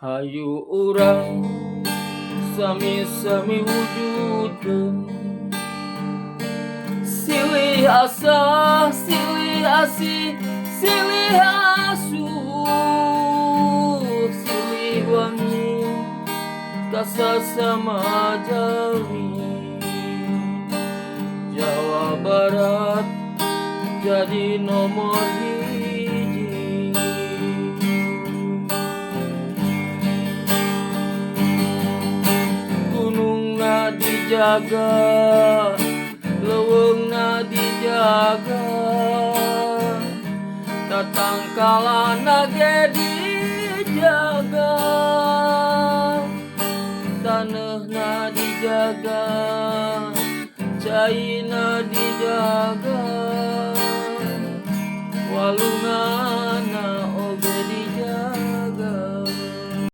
Hayu urang sami-sami wujudkeun, silih asah, silih asih, silih asuh, silih wangi ka sasama jalmi. Jawa Barat jadi nomor 1. Gunungna dijaga, leuweungna dijaga, tatangkalana ge dijaga, taneuhna dijaga, caina dijaga, walungan